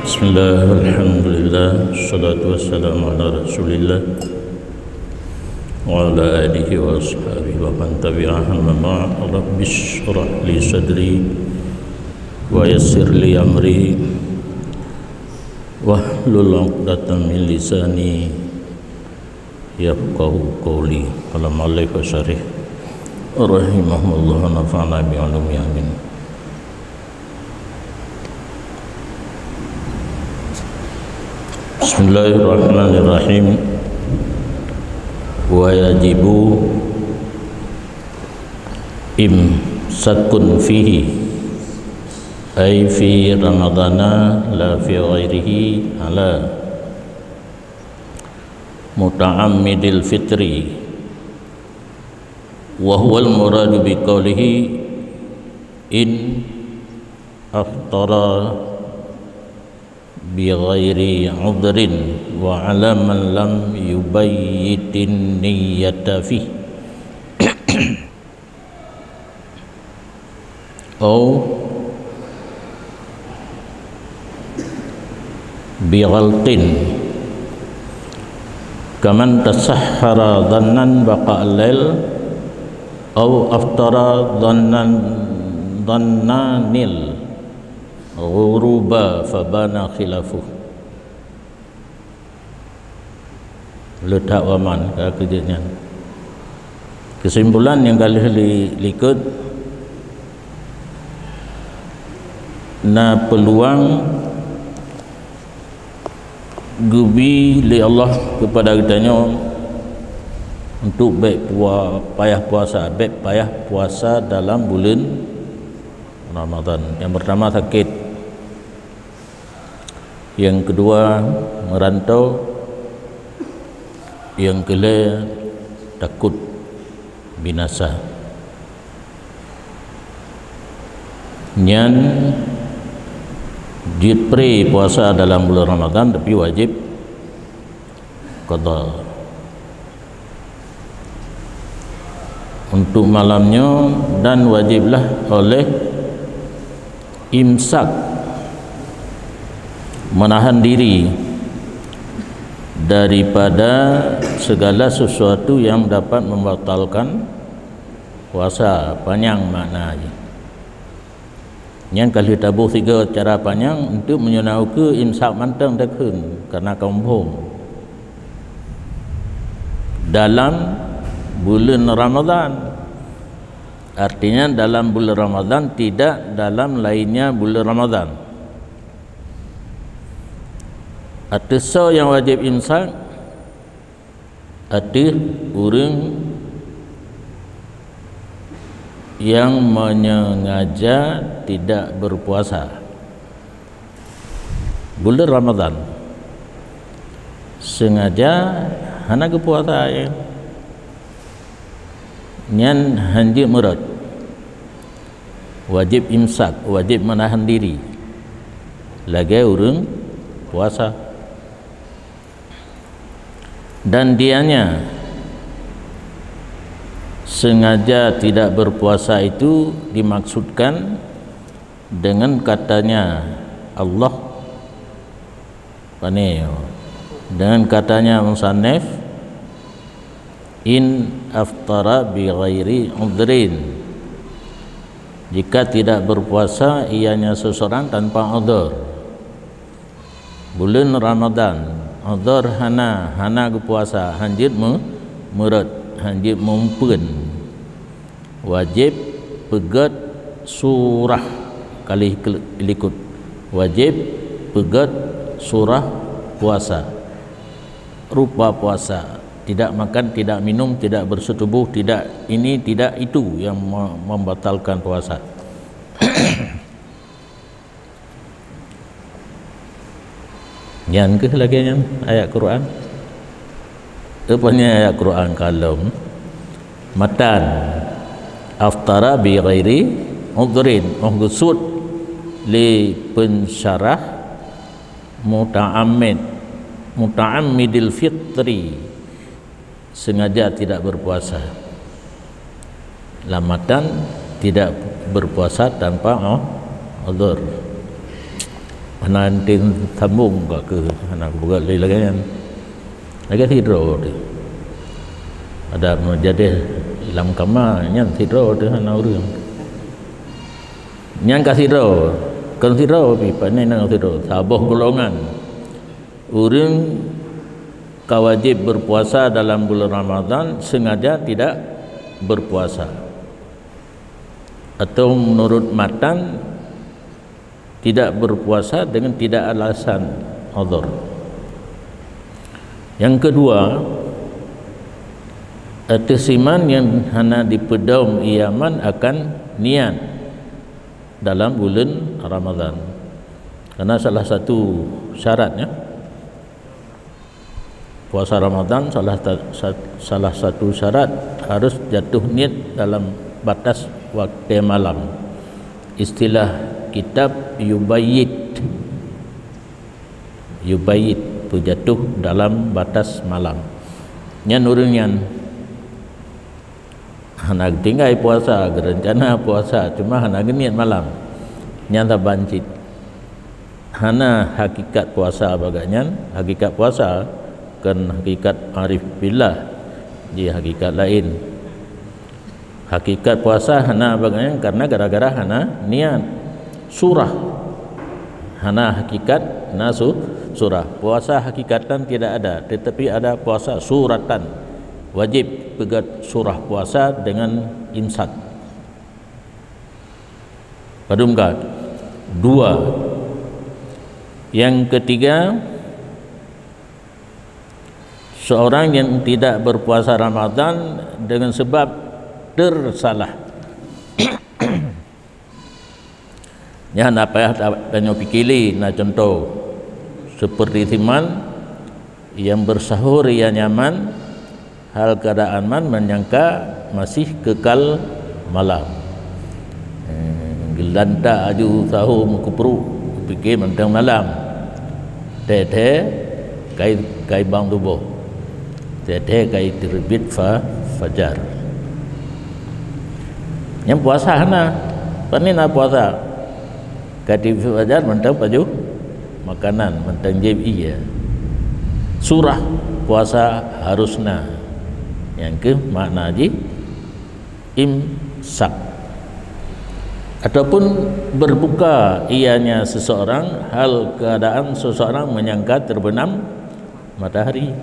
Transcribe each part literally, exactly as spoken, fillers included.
Bismillah, alhamdulillah, salatu wassalamu ala Rasulillah wa ala alihi wa ashabihi wa man tabi'ahum, amma ba'd. Rabbi shrah li sadri wa yassir li amri wahlul 'uqdatam min lisani yafqahu qawli. Qala mu'allif wa syarih rahimahullah, nafa'na bi ulumi, amin. Bismillahirrahmanirrahim. Wa yajibu imsakun fihi, ay fi ramadhana la fi ghairihi, ala muta'ammidil fitri, wa huwal muradu bi qawlihi in aftara bi ghairi udhrin wa ala man lam yubayyitin niyyata fih. Au bi ghaltin, kaman tasahhara dhannan baqa'al lail, au aftara dhannan, dhannanil ghuruba fabana khilafuh. Leutak waman ka keujeuet nyan. Keusimpulan nyang ka lheueh li-, likot, na peuluang geubi lé Allah keupada geutanyoe untuk bèk pua-, payah puasa, bèk payah puasa dalam buleuen Ramadhan. Nyang peurtama sakét, nyang keudua meurantô, nyang keulhèe takot binasa. Nyan jeuet pré puasa dalam buleuen Ramadhan, tapi wajéb qadha. Untuk malam nyoe, dan wajiblah oleh imsak, menahan diri daripada segala sesuatu yang dapat membatalkan puasa, panyang makna jih. Nyan ka lheueh taboh sigoe cara panyang, untuk meunyoe na ukeue imsak mantong takheun, karena ka muphom. Dalam buleuen Ramadhan, artinya dalam buleuen Ramadhan, tidak dalam lainnya buleuen Ramadhan. Ateueh soe nyang wajéb imsak? Ateueh ureuëng nyang meunyeungaja tidak berpuasa buleuen Ramadhan, seungaja hana geupuasa, nyan hanjeuet meurot, wajéb imsak, wajéb menahan diri lagée ureuëng puasa. Dan dianya sengaja tidak berpuasa itu dimaksudkan dengan katanya Allah, apa ni, dengan katanya musannif, "In aftara bi ghairi udhrin." Jika tidak berpuasa ianya seseorang tanpa udhur. Buleuen Ramadhan, udhur hana, hana geupuasa, hanjeuet meu-, meurot, hanjeuet meumpeuen. Wajéb peugét surah, ka lheueh likot. Wajéb peugét surah puasa. Rupa puasa, tidak makan, tidak minum, tidak bersetubuh, tidak ini, tidak itu yang me-, membatalkan puasa. Nyan keuh lagée nyan ayat Quran. Rupanya ayat Quran kalon matan, "Aftara bi ghairi udhrin." Oh, geusut lé pensyarah muta'ammid, muta'ammidil fitri. Sengaja tidak berpuasa. Lam matan tidak berpuasa tanpa u-, uzur. Hana enten sambong ka keu hana kupeugah lé lagée nyan. Lagée sidroe teuh. Ada meujadeh lam kama nyan sidroe teuh hana ureuëng. Nyan ka sidroe, kon sidroe pih, pane na sidroe, saboh golongan. Ureuëng ka wajéb berpuasa dalam bulan Ramadhan sengaja tidak berpuasa. Atau menurut matan, tidak berpuasa dengan tidak alasan uzur. Yang kedua, ateueh siman nyang hana dipeudong iaman akan niat dalam bulan Ramadhan. Karena salah satu syaratnya, puasa Ramadan salah ta-, sa-, salah satu syarat harus jatuh niet dalam batas waktu malam. Istilah kitab yubayyit. Yubayyit, beujatuh dalam batas malam. Nyan ureuëng nyan hana geutinggai puasa, geurencana puasa, cuma hana geuniet malam. Nyan saban cit. Hana hakikat puasa bagai nyan, hakikat puasa kon hakikat arif billah, di hakikat laén. Hakikat puasa hana bagai nyan karena gara-gara hana niat. Surah. Hana hakikat, na su-, surah. Puasa hakikatan tidak ada, tetapi ada puasa suratan. Wajib peugét surah puasa dengan imsak. Padum ka? Dua. Yang ketiga, seorang yang tidak berpuasa Ramadan dengan sebab tersalah. Nyan na payah ta-, tanyoe pike lé, na cuntoh. Seperti siman yang bersahur ia nyaman, hal keadaan man menyangka masih kekal malam. Eh, geulantak aju sahur meukeupruek, pike mantong malam. Thee-thee kai, kai bang tuboh. Thee-thee kai teubiet fa-, fajar. Nyang puasa hana. Pane na puasa? Ka teubiet fajar mantong pajoh makanan, mantong jieb ié. Surah puasa harus na. Nyang keuh makna jih imsak. Ataupun berbuka ianya seseorang hal keadaan seseorang menyangka terbenam matahari.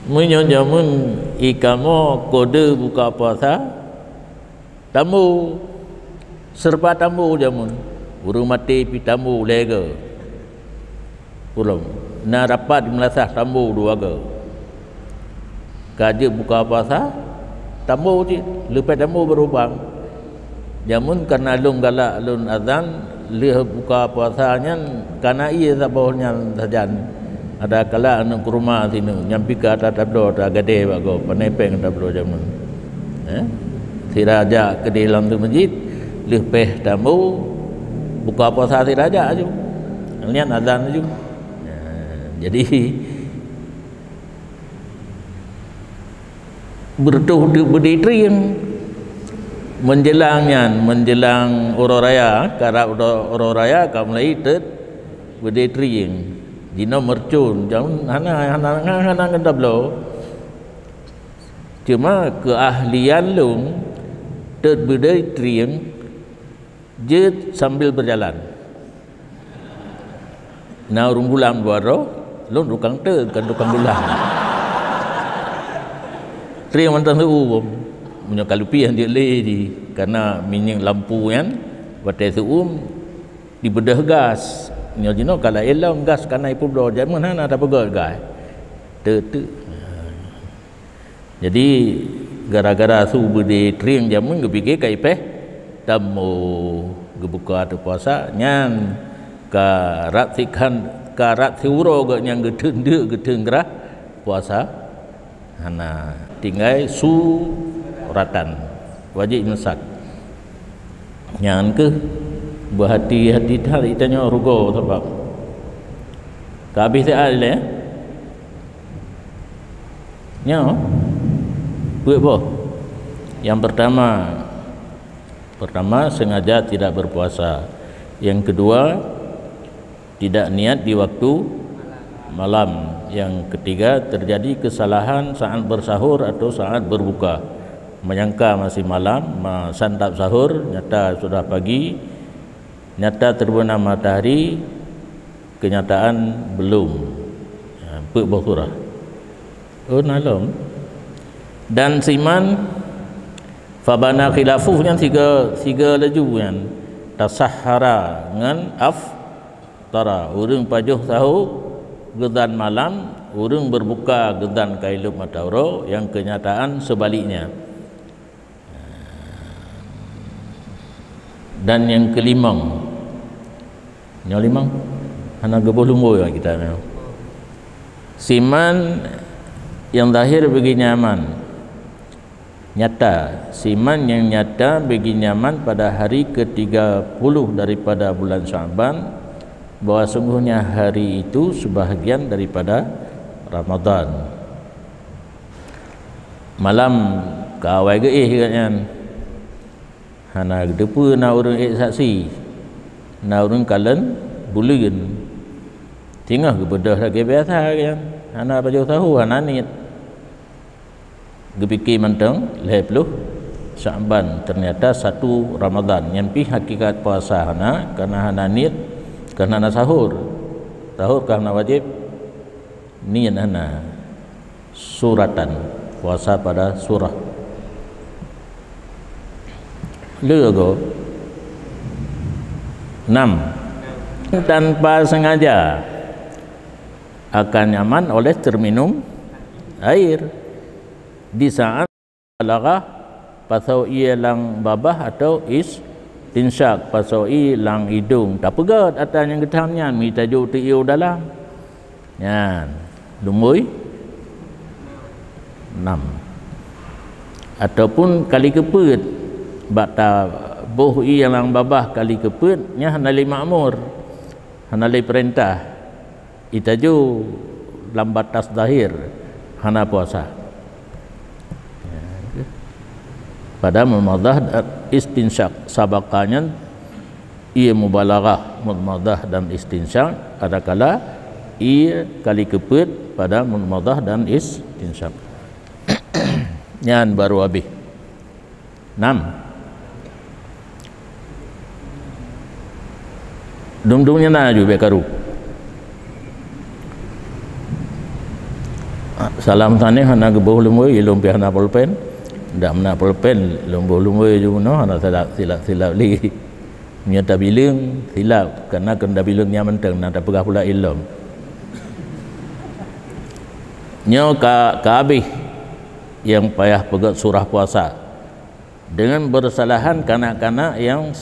Meunyoe jameun i kamoe kode buka puasa, tambo, serba tambo jameun. Ureuëng maté pih tambo lhée goe. Ulôn na rapat di meulasah tambo dua goe. Ka jeuet buka puasa, tambo cit, leupah tambo barô bang. Jameun kana lôn galak lôn azan, lheueh buka puasa nyan kana ié saboh nyan sajan. Ada kala aneuk kurma sineuk, nyan pih ka ata tabloe, ata gadée bak gob, pane péng tabloe jameun. Eh? Sira jak keudeh lam teuk masjid, lheueh péh tambo, buka puasa sira jak aju. Nyan azan aju. Eh, jadi, Beureutoh teuk beudé trieng. Meunjeulang nyan, meunjeulang uroe raya, karab uroe, uroe raya ka mulai teuk beudé trieng. Jinoe meureucon, jangan hana, hana, hana, hana ngon tabloe. Cuma keuahlian lôn teuk beudé trieng jeuet sambil berjalan. Na ureuëng gulam dua droe, lôn tukang teuk, kon tukang gulam. Trieng mantong seu-uem. Meunyoe ka leupie han jeuet lé jih, kana minyeuk lampu nyan, watée seu-uem, dibeudôh gas. Nyoe jinoe ka laén lom, gas kana ipeubloe, jameun hana tapeugét gas. Teuk-teuk. Jadi, gara-gara su beudé trieng jameun geupike ka ipéh tambo, geubuka ateueh puasa, nyan ka rab sikhan, ka rab siuroe geuh nyang geuteun deuk, geuteun grah puasa. Hana, tinggai su ratan, wajéb imsak. Nyan keuh beuhati-hati that itanyoe rugoe sabab ka habéh siat ilée. Nyoe, peuet boh. Yang pertama, pertama, sengaja tidak berpuasa. Yang kedua, tidak niat di waktu malam. Yang ketiga, terjadi kesalahan saat bersahur atau saat berbuka. Menyangka masih malam, ma-, santap sahur, nyata sudah pagi, nyata terbenam matahari, kenyataan belum. Ha, peuet boh surah. Oh, na lom. Dan siman, fabana khilafuh nyan siga, siga laju nyan. Tasahhara ngon aftara. Ureuëng pajoh sahur geudan malam, ureuëng berbuka geudan ka ilop mata uroe, yang kenyataan sebaliknya. Dan yang kelimong, nyoe limong, hana geuboh lumbôi bak kita nyoe. Siman yang zahir bagi nyaman, nyata. Siman yang nyata bagi nyaman pada hari ketiga puluh daripada bulan Sya'ban, bahwa sungguhnya hari itu sebahagian daripada Ramadan. Malam ka awai geuéh geuh nyan. Hana geuteupeue na ureuëng ék saksi. Na ureuëng kalon buleuen. Singoh geubeudôh lagée biasa geuh nyan. Hana pajoh sahur, hana niet. Geupike mantong lhée ploh Sya'ban, ternyata satu Ramadan. Nyan pih hakikat puasa hana, karena hana niet, karena hana sahur. Sahur ka hana wajéb, niet hana. Suratan, puasa pada surah. Le go. Enam. Tanpa sengaja akan nyaman oleh terminum air di saat balaghah, pasoe ié lam babah atau istinsyak, pasoe ié lam idong, tapeugét atra nyang geutam nyan, mita jok teu ié u dalam. Nyan, lumbôi enam. Ataupun kali keupeuet, bak taboh ié lam babah kali keupeuet, nyan hana lé makmur, hana lé peurintah. Itaju lam batas zahir hana puasa. Pada mudmadah dan istinsyak, sabaka nyan ié mubalaghah, mudmadah dan istinsyak, adakala ié kali keupeuet pada mudmadah dan istinsyak. Nyan baru habéh. Nam. Dum-dum nyan na ju bék karu. Salam sanéh hana geuboh lumbôi, ilôn pih hana pulpen. Dak meunan pulpen, lumbôi-lumbôi ju bunoe hana silap-silap lé. Meunyoe tabileueng, silap, karena keu tabileueng nyan mantong na tapeugah pula ilôn. Nyoe ka, ka habéh nyang payah peugét surah puasa. Dengan bersalahan kanak-kanak yang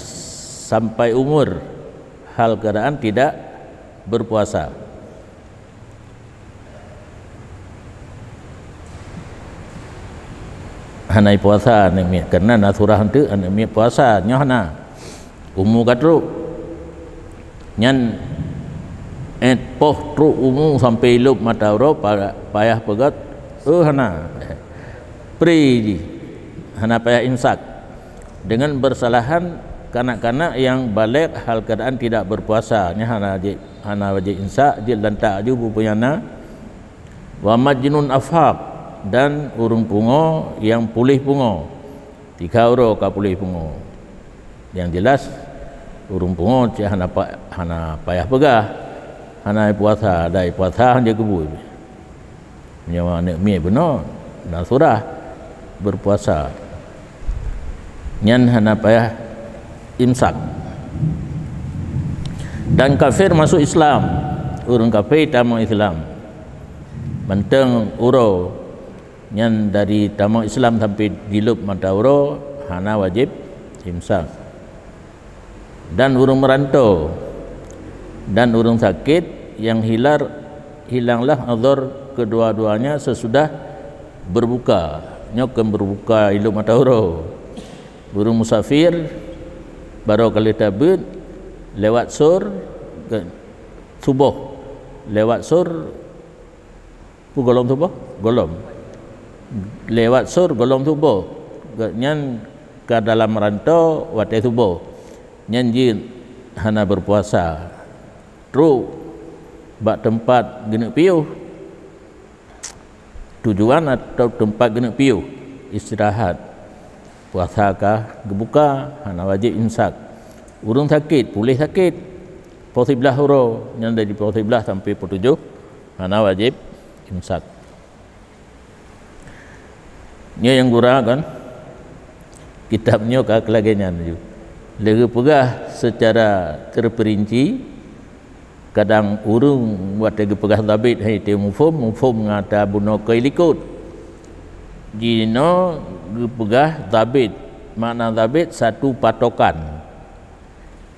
sampai umur hal keadaan tidak berpuasa. Hana puasa aneuk miet, karena na surah eunteuk aneuk miet puasa, nyoe hana. Umu ka trok. Nyan, eh, poh trok umu sampai ilop mata uroe pa-, payah peugét, oh, hana. Pri jih, hana payah imsak. Dengan bersalahan kanak-kanak yang baligh hal keadaan tidak berpuasa, nyan hana jih, hana wajéb imsak, jih lantak ju bubunyana. Wa majnun afaq, dan ureuëng pungo nyang puléh pungo. Tiga uroe ka puléh pungo. Yang jelas, ureuëng pungo cit hana pa-, hana payah peugah, hana puasa, dai puasa hana geubui. Meunyoe aneuk miet bunoe, na surah berpuasa. Nyan hana payah imsak. Dan kafir masuk Islam, ureuëng kafé tamong Islam. Mantong uroe nyan dari tamong Islam sampai jilop mata uroe hana wajéb imsak. Dan ureuëng meuranto dan ureuëng sakét nyang hilar, hilanglah uzur kedua-duanya sesudah berbuka. Nyoe kon berbuka ilop mata uroe. Ureuëng musafir barô ka lheueh tabeuet lewat sur, ke, suboh. Lewat sur Peue gohlom suboh? Gohlom. Lewat sur gohlom suboh. Gobnyan ka dalam rantô watée suboh. Nyan jeuet hana berpuasa, trok bak teumpat geuneuk piôh. Tujuan atau teumpat geuneuk piôh, istirahat. Puasa ka geubuka, hana wajéb imsak. Ureuëng sakét, puléh sakét, poh siblaih uroe, nyan dari poh siblaih sampai poh tujoh, hana wajéb imsak. Nyoe nyang gura kan? Kitab nyoe ka lagée nyan ju. Lé geupeugah seucara terperinci, kadang ureuëng watée geupeugah zabit hai teu muphom, muphom ngon ata bunoe keu likot. Jinoe geupeugah zabit, makna zabit satu patokan.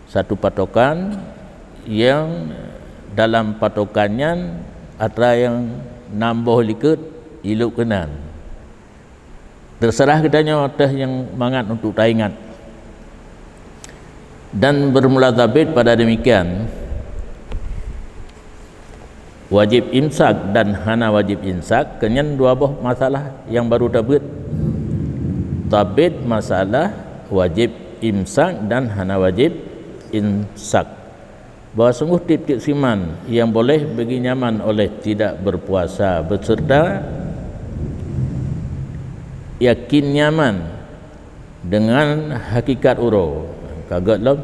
Satu patokan yang dalam patokan nyan atra nyang nam boh likot ilok keunan. Terserah geutanyoe teuh nyang mangat untuk taingat. Dan bermula zabit pada demikian, wajib imsak dan hana wajib imsak, keunyan dua boh masalah nyang baru tabeuet. Tabeuet masalah wajib imsak dan hana wajib imsak. Bahwa sungguh tieb-tieb siman nyang boleh bagi nyaman oleh tidak berpuasa beserta yakin nyaman dengan hakikat uroe. Ka gét lom.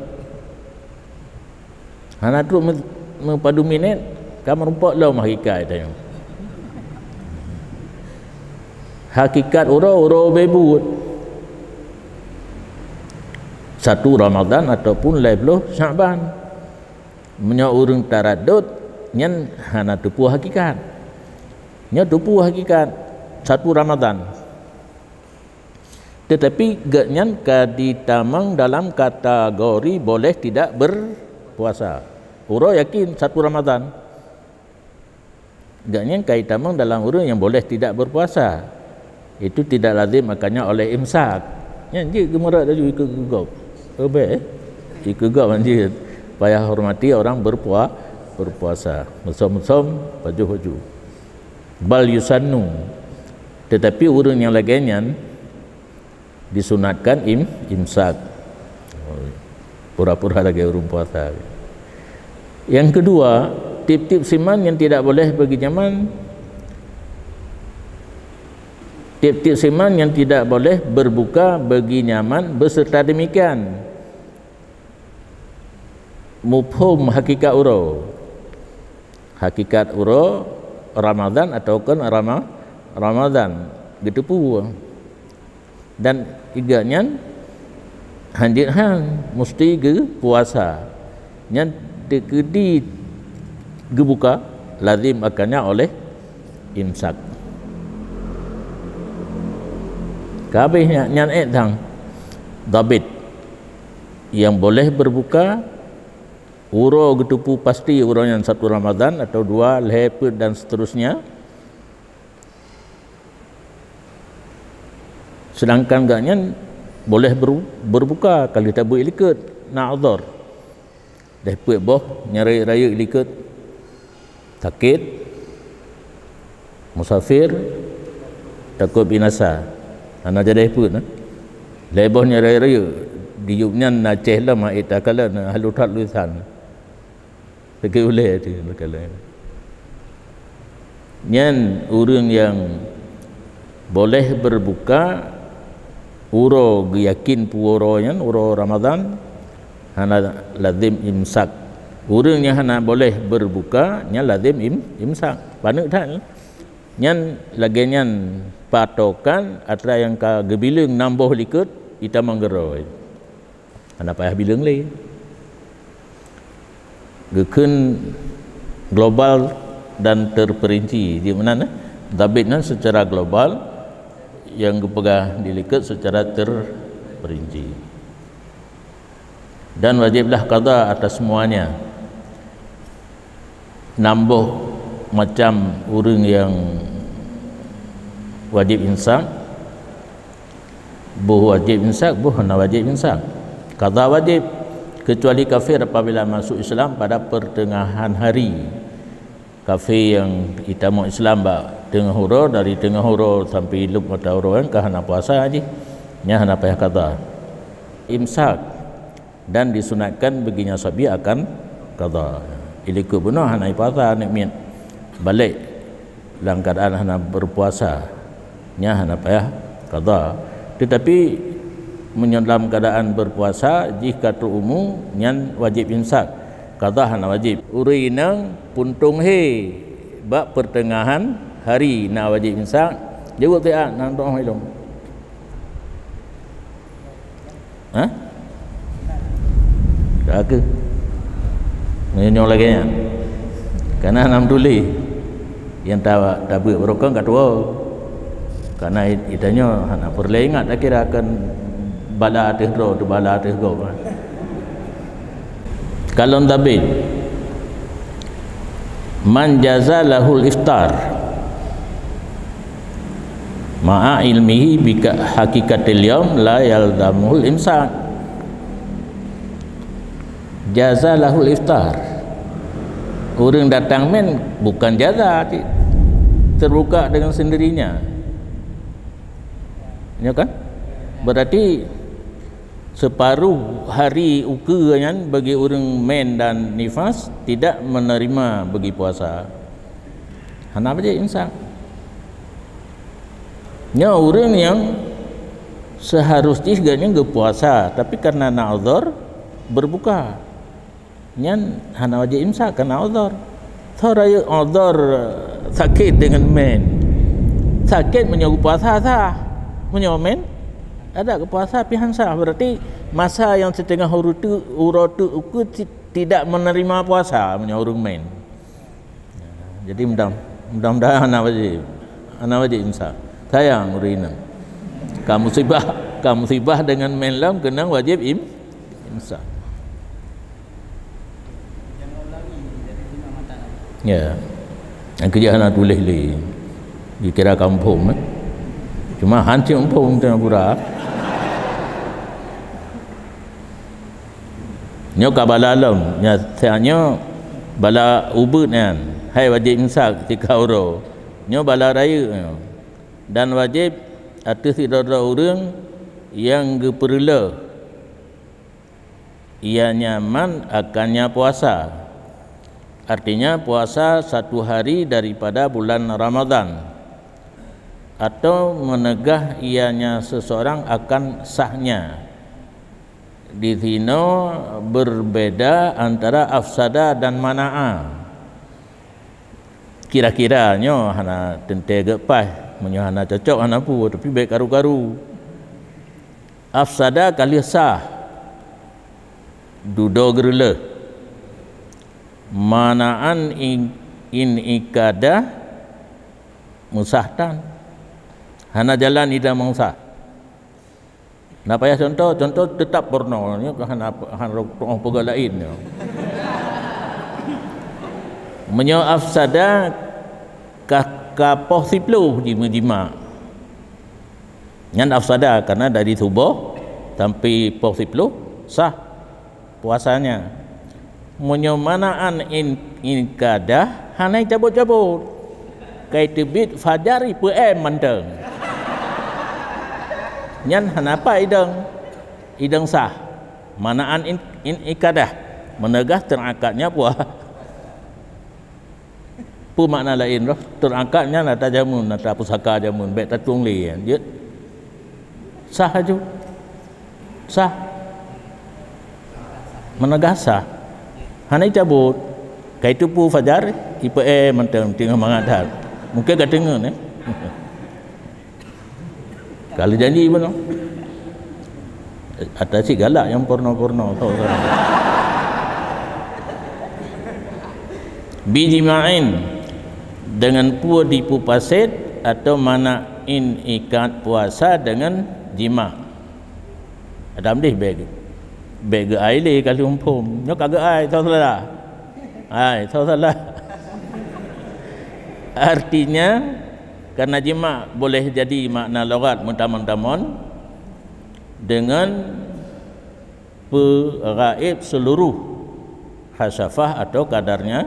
Hana trok meu-, meupadu minét, ka meurumpok lom hakikat tanyoe. Hakikat uroe, uroe ubé buet. Satu Ramadhan ataupun lhée ploh Syakban. Meunyoe ureuëng taradud, nyan hana teupeue hakikat. Nyoe teupeue hakikat satu Ramadhan. Tetapi geuhnyan ka ditamong dalam kategori boleh tidak berpuasa. Uroe yakin satu Ramadhan. Geuhnyan ka jitamong dalam ureuëng nyang boleh tidak berpuasa. Itu tidak lazim akannya oleh imsak. Nyan jeuet geumeurot laju ikeue geugob. Ubé, eh? Ikeue gob nyan jeuet. Payah hormati orang berpua-, berpuasa. Meusom-meusom, pajoh-pajoh. Bal yusannu. Tetapi ureuëng nyang lagée nyan disunatkan im-, imsak. Pura-pura lagée ureuëng puasa. Yang kedua, tieb-tieb siman yang tidak boleh bagi nyaman, tieb-tieb siman yang tidak boleh berbuka bagi nyaman beserta demikian. Muphom hakikat uroe. Hakikat uroe Ramadhan ataukah Rama-, Ramadhan geuteupeue. Dan iga nyan hanjeuet han musti geupuasa. Nyan teukeudi geubuka lazim akannya oleh imsak. Ka habéh nyan, nyan ék dang dabit. Yang boleh berbuka, uroe geuteupeue pasti uroe nyan satu Ramadhan atau dua, lhée peuet dan seterusnya. Sedangkan geuhnyan boleh beru-, berbuka kalau tabeuet likot, na udhur. Lhée peuet boh nyang rayeuk-rayeuk likot. Sakét, musafir, takot binasa. Hana jadi pun, eh. Lhée boh nyang rayeuk-rayeuk, di yup nyan na céh lom, hana takalon, hana that lusan. Sakét ulée tu, takalon. Nyan ureuëng nyang boleh berbuka uroe geuyakin peue uroe nyan, uroe Ramadhan, hana lazim imsak. Ureuëng nyang hana boleh berbuka, nyan lazim im-, imsak. Paneuk that. Nyan lagée nyan patokan atra nyang ka geubileueng nam boh likot itamong geuroe. Hana payah bileueng lé. Geukheun global dan terperinci. Di mana, eh? Dabit nan secara global, yang geupeugah di likot secara terperinci. Dan wajiblah qadha atas semuanya. Nam boh macam ureuëng nyang wajib imsak, boh wajib imsak, boh hana wajib imsak. Qadha wajib, kecuali kafir apabila masuk Islam pada pertengahan hari. Kafir nyang itamong Islam bak teungoh uroe, dari teungoh uroe sampai lheueh mata uroe nyan ka hana puasa jih, nyan hana payah qadha. Imsak. Dan disunatkan bagi nyang sabi akan qadha. Ilikot bunoe hana puasa aneuk miet, balek lam keuadaan hana berpuasa, nyan hana payah qadha. Tetapi meunyoe lam keuadaan berpuasa, jih ka trok umu, nyan wajib imsak. Qadha hana wajib. Ureueng inong puntông he bak pertengahan hari na wajib imsak. Jaweueb siat, na doh ilong. Ha? Ka keuh. Meunyoe lagèe nyan. Kana nam tuléh. Nyang ta-, tabeuet barokon ka tuwoe. Kana it-, itanyoe hana peureulèe ingat, takira kan bala ateueh droe, teubala ateueh gob. Kalon tabet, "Man jaza lahul iftar ma'a ilmihi bi ka-, haqiqatil yaum la yalzamuhul imsak." Jaza lahul iftar. Ureueng datang mén bukan jaza, cit. Terbuka dengan sendirinya. Ya kan? Berarti separuh hari ukeue nyan bagi ureueng mén dan nifas tidak menerima bagi puasa. Hana wajib imsak. Nyoe ureueng nyang seharus jih geuh nyan geupuasa, tapi karena na uzur berbuka. Nyan hana wajib imsak karena uzur. Tho rayeuk uzur, eh, sakét deungon mén. Sakét meunyoe geupuasa sah. Meunyoe mén, adak geupuasa pih han sah. Berarti masa nyang siteungoh uroe teuk, uroe teuk ukeue ti-, tidak menerima puasa meunyoe ureueng mén. Jadi mudah, mudah-mudahan hana wajib. Hana wajib imsak. Sayang ureueng inong. Ka musibah, ka musibah deungon mén lom keunong wajib im-, imsak. Ya. Nyang keujeuet hana tuléh lé. Dikira kamoe phom, eh. Cuma han cit phom teuma pura. Nyoe ka bala lom, nya, nyoe bala ubeut nyan, hai wajéb imsak tika uroe. Nyoe bala rayeuk nyoe. Dan wajéb ateueh sidroe-droe ureuëng nyang geupeureuloh, ia nyan man akannya puasa. Artinya, puasa satu hari daripada bulan Ramadhan, atau meunegah ianya seseorang akan sahnya. Di sinoe berbeda antara afsada dan mana'a. Kira-kira nyoe hana teuntée geupaih, meunyoe hana cocok hana peue, tapi bék karu-karu. Afsada ka lheueh sah, dudoe geureuleueh. Mana'an in, in ikada meusah tan. Hana jalan ida meusah. Na payah contoh, contoh teutap porno, nyoe ka hana, hana rot-, rot-, peugah laén nyoe. Meunyoe afsada ka, ka poh siploh ji-, jimak. Nyan afsada, karena dari suboh sampai poh siploh sah puasanya. Meunyoe mana'an in, in kadah, hana icabot-cabot. Kai teubiet fajar ipeu'em mantong. Nyan hana pat idong. Idong sah. Mana'an in, in ikadah. Meunegah terakatnya puah. Peue makna laén roh? Teurakat nyan ata jameun, ata pusaka jameun, bék tatueng lé, jeuet. Sah laju. Sah. Meunegah sah. Hana icabot. Kai teupeu fajar, ipeu'em mantong teungoh mangat that. Mungken ka teungeut, eh. Kalau janji beuna. Ata cit galak nyang porno-porno, tho salah. Bijima'in, dengan peue dipeupaset atau mana'an ikat puasa dengan jimak. Adam deh bék, bék geuai lé ka lheueh muphom. Nyoe ka geuai, tho salah. Ai, tho salah. Artinya, karena jimak boleh jadi makna lughat meutamon-tamon dengan peuraéb seluruh hasyafah atau kadarnya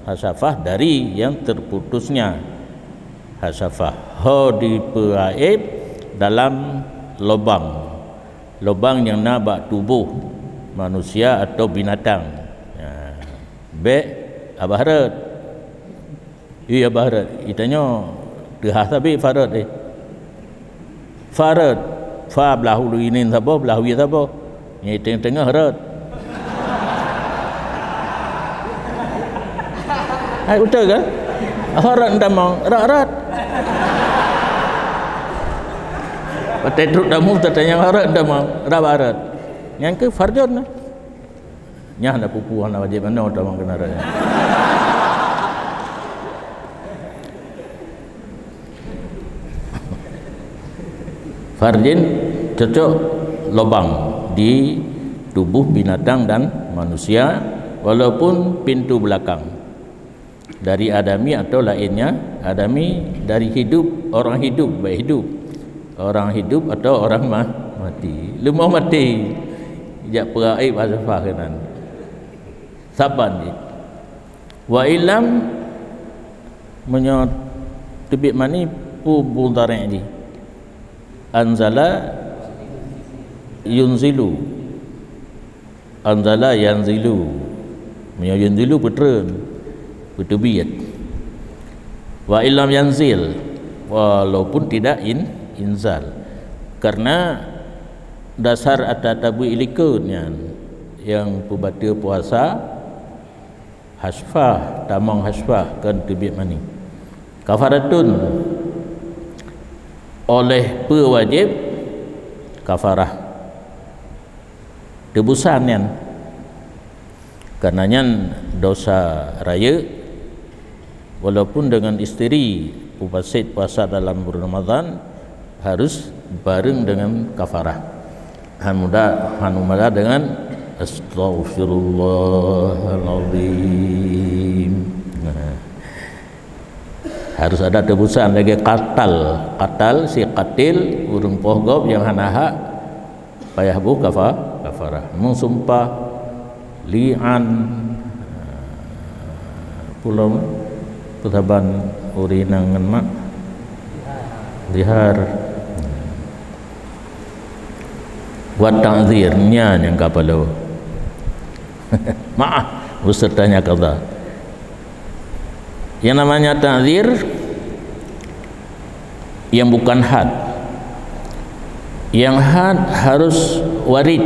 hasyafah dari yang terputusnya hasyafah. Ho dipeuraéb dalam lubang, lubang nyang na bak tuboh. manusia atau binatang. Ya. Bék abah rot. Iya abah rot. Itanyoe teuhah sabe farot eh. Farot. Fa blah ulu inin saboh, blah wie saboh. Nyang teungoh-teungoh rot. Hai betul kan? Farot tamong, rot-rot. Patai truk tamu tatanya farot tamong, rot-rot. Nyang ke farjon lah. Nyah na pupu hana wajib manoe tamong keunaran. Farjin cocok lubang di tubuh binatang dan manusia, walaupun pintu belakang. Dari adami atau lainnya adami, dari hidup, orang hidup, baik hidup, orang hidup atau orang ma-, mati. Leumah mati, jak peureu'ék bahasa keunan. Saban jih. Wa illam, meunyoe teubiet mani, peue mudhari' jih? Anzala yunzilu. Anzala yanzilu. Meunyoe yanzilu peutreun, peuteubiet. Wa illam yanzil, walaupun tidak in-, inzal. Karena dasar ata-ata bui ilikot nyan nyang peubateue puasa, hasfah, tamong hasfah, kon teubiet mani. Kafaratun, oleh peue wajib kafarah. Teubusan nyan. Karena nyan dosa rayeuk, walaupun dengan isteri, pupasit puasa dalam bulan Ramadan, harus bareng dengan kafarah. Han mudah, han mudah dengan astaghfirullahalazim. Nah. Harus ada tebusan lagi katal. Katal si katil, ureuëng poh gob nyang hana hak, payah bu kafa-, kafarah. Meusumpah, li'an, pulo, peutaban ureuëng inong ngon mak, zihar. Wa ta'zir, nyan nyang ka paloe. Maaf, besertanya qadha. Yang namanya ta'zir yang bukan had. Yang had harus warid.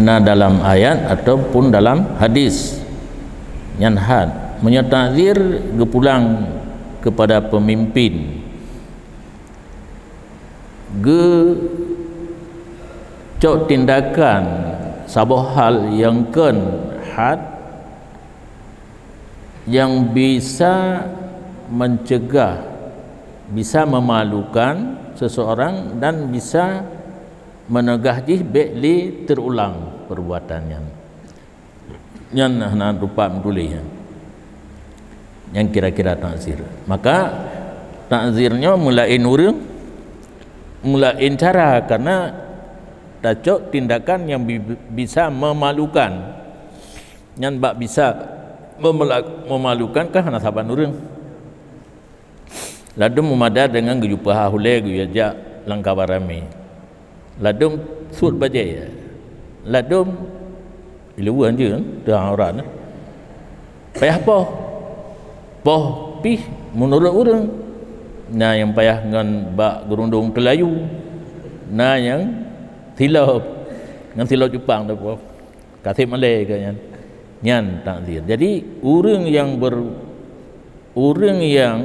Na dalam ayat ataupun dalam hadis. Nyan had. Meunyoe ta'zir geupulang kepada pemimpin, geucok tindakan saboh hal nyang kon had, nyang bisa mencegah, bisa memalukan seseorang dan bisa meneugah jih bék lé teurulang perbuatan nyan. Nyan hana teumpat meutuléh nyan. Nyang kira-kira takzir. Maka takzir nyoe meulaén ureuëng, meulaén cara, karena tacok tindakan nyang bi-, bisa memalukan. Nyan bak bisa memela-, memalukan kan hana saban ureuëng. Ladum meumada deungon geujupeuha hulée geuyue jak lam kaba ramé. Ladum suet bajée. Ladum iluwan je teuang aurat. Payah poh. Poh pih meunurot ureuëng. Na nyang payah ngon bak geurundong teulayu. Na nyang silop. Ngon silop Jepang tu poh. Kaseb malée ke nyan. Nyan takzir. Jadi, ureuëng nyang ber-, ureuëng nyang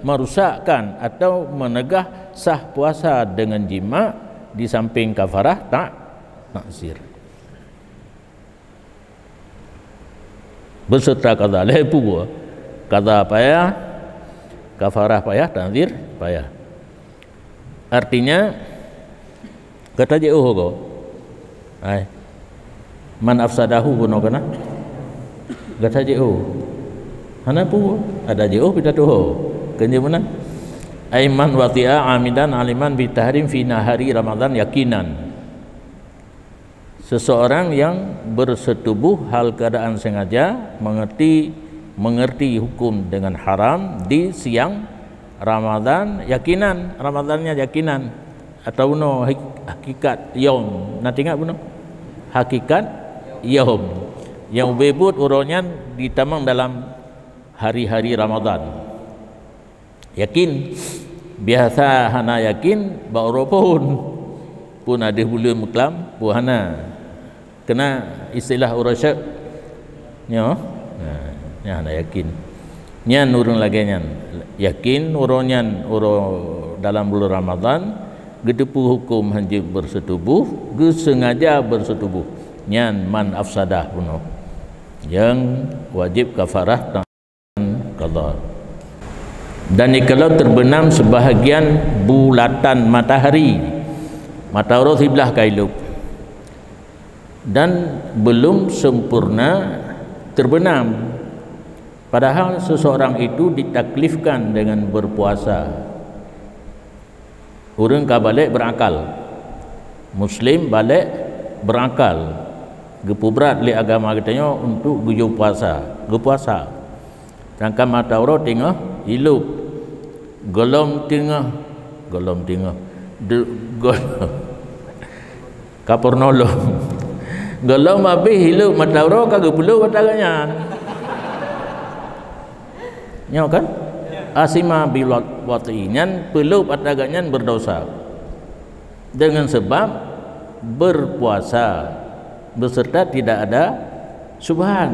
merusakkan atau menegah sah puasa dengan jima di samping kafarah tak-, takzir. Beserta qadha, lhée peue? Qadha payah, kafarah payah, takzir payah. Artinya, gata jiôh ko. Hai. Man afsadahu bunoe kana? Gata jiôh. Hana peue, ada jiôh pita tuho. Keunjeuh meunan. Ai man wati'a amidan aliman bitahrim fi nahari Ramadan yakinan. Seseorang yang bersetubuh hal keadaan sengaja mengerti, mengerti hukum dengan haram di siang Ramadan yakinan, Ramadannya yakinan, atau bunoe hak-, hakikat yaum. Na teuingat bunoe? hakikat yaum. Nyang ubé buet uroe nyan jitamong dalam hari-hari Ramadhan. Yakin, biasa hana yakin bak uroe phon. Phon adeuh buleuen meuklam, phon hana. Keunan istilah uroe syek nyoe, nah, nyan hana yakin. Nyan ureuëng lagée nyan yakin uroe nyan uroe dalam buleuen Ramadhan, geuteupeue huköm hanjeuet beuseutuboh, geuseungaja beuseutuboh. Nyan man afsadah bunoe. Nyang wajéb kafarah qadha. Dan jikalau teubeunam seubahagian bulatan matahari, mata uroe siblah ka ilop, dan beulom sempurna teubeunam, padahal seseorang itu ditaklifkan dengan berpuasa. Ureuëng ka balek beurakal. Muslim balek beurakal. Geupeubrat lé agama geutanyoe untuk geuyue puasa. Geupuasa. Sedangkan mata uroe teungoh ilop. Gohlom teungoh, gohlom teungoh. De-, gohlom. Ka peurunoe lom. Gohlom abéh ilop mata uroe ka geupeulop ata geuh nyan. Nyoe kan? Asima bil wat-, wat'i nyan peulop ata geuh nyan berdosa. Dengan sebab berpuasa beserta tidak ada syubhat.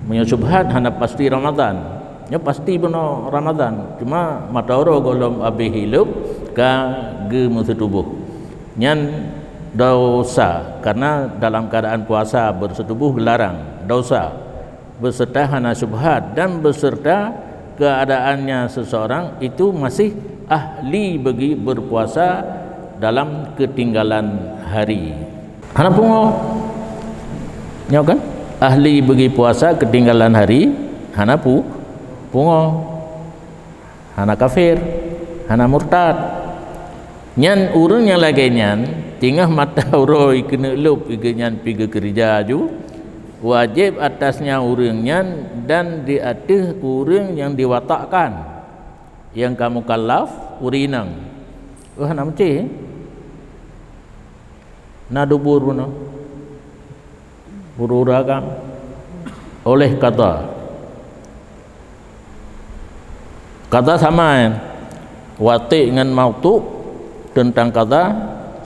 Meunyoe syubhat hana pasti Ramadhan. Nyoe pasti bunoe Ramadhan. Cuma mata uroe gohlom abéh ilop ka geumeuseutuboh. Nyan dosa, karena dalam keadaan puasa beuseutuboh geularang. Dosa. Beserta hana syubhat dan beserta keadaannya seseorang itu masih ahli bagi berpuasa dalam ketinggalan hari. Hana pungo. Nyoe kan? Ahli bagi puasa ketinggalan hari, hana pu-, pungo. Hana kafir, hana murtad. Nyan ureuëng nyang lagée nyan, teungoh mata uroe keuneuk lop, geuh nyan pi geukeureuja ju, wajéb atasnya ureuëng nyan dan di ateueh ureuëng nyang diwatakkan, nyang ka mukallaf, ureuëng inong. Oh, hana meucé. Na dubur bunoe. Ureuëng agam oleh qadha. Qadha sama, eh. Wat'i ngon mautu' teuntang qadha